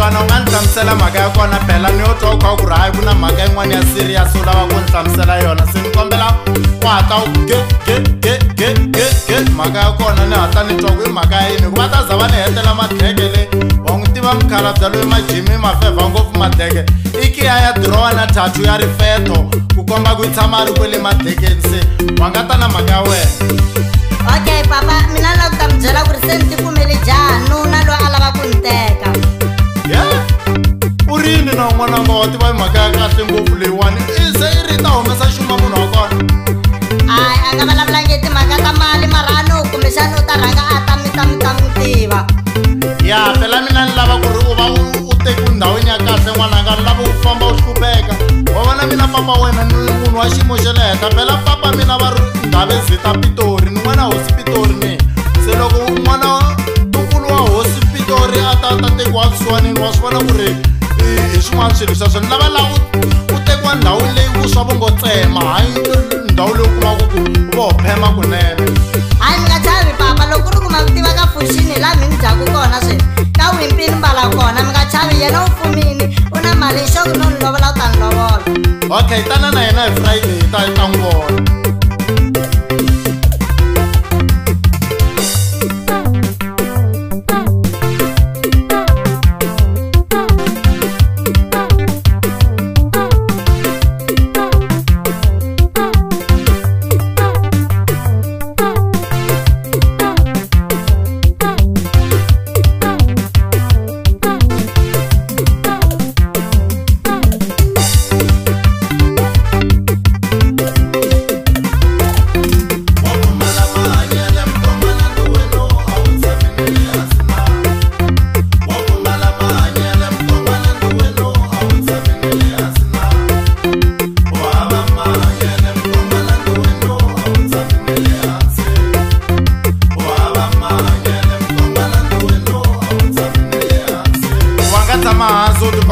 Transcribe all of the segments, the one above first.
twana u nga ni hlamusela mhaka ya kona phela ni yo twa u kha ku ri hayi ku na mhaka yin'wana ya serious u lava ku ni hlamusela yona se ni kombela u hatla u ge ge ge ge ge ge mhaka ya kona ni hatla ni twa ku i mhaka ya yini hikuva ta za va ni hetela madleke le wa n'wi tiva mukhalabye loyi majimi mafevha ngopfu madleke i kiya ya dirowa na tattoo ya rifeto ku komba ku yi tshama a ri kwele madlekeni se wa nga ta na mhaka ya wena. Okay papa, mina la ku ta mi byela ku ri se ni tikumele jaha nuna loyi a lava ku ni teka. Yeah? U rini na n'wananga wa tiva mhaka ya kahle ngopfu leyiwani i se i ri ta humesa xuma munhu wa kona. Hayi a nga vulavulangi timhaka ta mali mara a no kumbexana u ta rhanga a ta mi ta mi ta n'wi tiva. Ya phela mina ni lava ku ri u va u tekiwe ndhawini ya kahle n'wananga ni lava u famba u hlupheka wa vona mina papa wena ni munhu wa xiyimo xa le henhla phela papa mina va ri Ndhavezita Pitori ni n'wana hosi Pitori mina se loko n'wana ntukulu wa hosi Pitori a ta ta tekiwa kusuhanini wa swi vona ku ri hi swin'wana swilo sweswo ni lava laha u tekiwa ndhawu leyi vuswa vo ngo tsema hayi ndhawu leyi u kumaka ku vo phema kunene. Hayi mi nga chavi papa loko ku ri ku ma ku tiva ka fuxini laha mi ni dyaku kona sweswi ka wimpini mbala kona mi nga chavi yena u fumini u na mali xoko no ni lovola u ta ni lovola. Okay tana na yena hi Friday hi ta hi ta n'wi vona.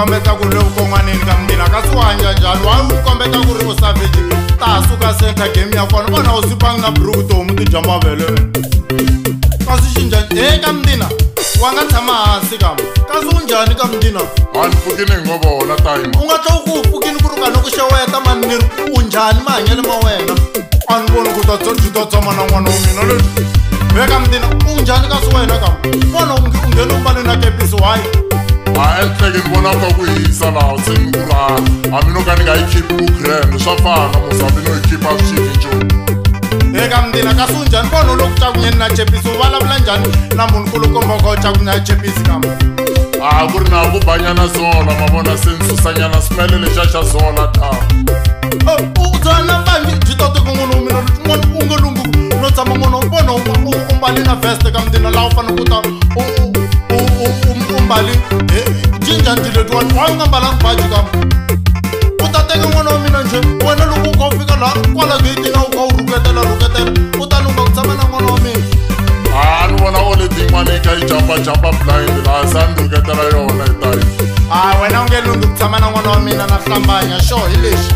Kombeta ku ri vukon'wanini ka mundina kasi wa hanya njhani wa u kombeta ku ri u savage ta suka center game ya kona vona u sipangi na buruku tihomu ti dya mavele kasi xi njhani he ka mundina wa nga tshama hansi kama kasi u njhani ka mundina. A ni pfukini hi ngo vona time u nga twa ku u pfukini ku ri ka loko xeweta mani ni ri u njhani mahanyelo ma wena a ni voni ku ta ta tshama na n'wana wa mina leswi he ka mundina u njhani kasi wena kama vona u nghena u mbale na kepisi wayi. A ehleke ni vona ka ku hisa laha se ni ku ri hambi no ka ni nga yi khipi ku grand swa fana musi hambi no yi khipa swi chipi nchumu. Eka mundina kasi u njhani vona loko cakunyeni na chepisi u vulavula njhani na munhu kulukumba u kha u cakunya chepisi kama. A ku ri na ku banyana zola ma vona se ni susanyana smele lexiya xa zola ta. U byala mbangi byi ta teka n'wana wa mina n'wana u nga lunghi no tshama n'wana vona u mbali na vest ka mundina laha u fanele ku ta u mbali jinjani letiwani wa u nga mbalanga baji kama u ta teka n'wana wa mina njhe wena loko u kha u fika laha kwala geyitini u kha u rhuketela rhuketela u ta lungha ku tshama na n'wana wa mina. A ni vona oledi yin'wana yi kha yi jampa jampa blind laha se a ni rhuketela yona hi time. A wena u nge lunghi ku tshama na n'wana wa mina na hlambanya xo hi lexi.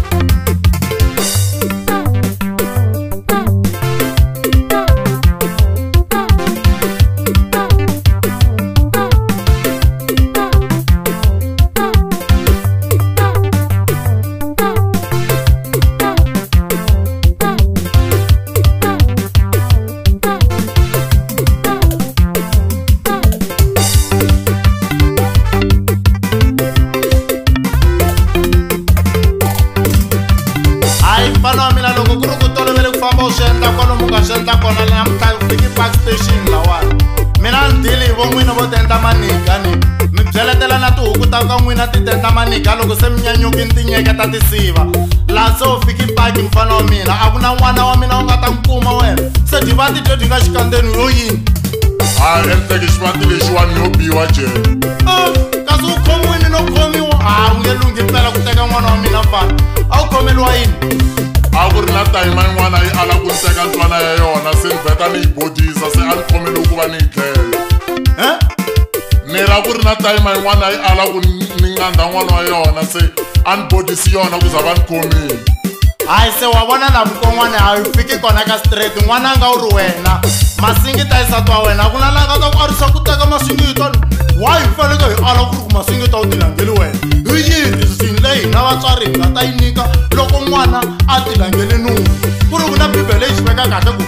Maniga loko se minyanyukini tinyeketa tisiva laha se u fiki paki mfana wa mina a ku na n'wana wa mina u nga ta n'wi kuma wena se dyi va titwe dyi nga xikandzeni yo yini. A ehleke xivati lexiwani yo biwa jele kasi u khomiwini no khomiwa a u nge lunghi mpela ku teka n'wana wa mina mfana a wu khomeliwa yini. A ku ri na tayima yin'wana yi ala ku ni teka ntswana ya yona se ni vheta ni yi bodisa se a ni khomeliwi ku va ni yi dlela. Ni ra ku ri na tayima yin'wana yi ala ku ni ngandha n'wana wa yona se a ni bodisi yona ku za va ni khomile. Hayi se wa vona la vukon'wana a yi fiki kona ka straight n'wananga u ri wena Masingita yi nsati wa wena a ku na laha nga ta ku arisa ku teka masingita why hi faneke hi ala ku ri ku masingita u tilangeli wena hi yihi reason leyi hina vatswari hi nga ta yi nyika loko n'wana a tilangeli nuna ku ri ku na bibele yi swi veka kahle ku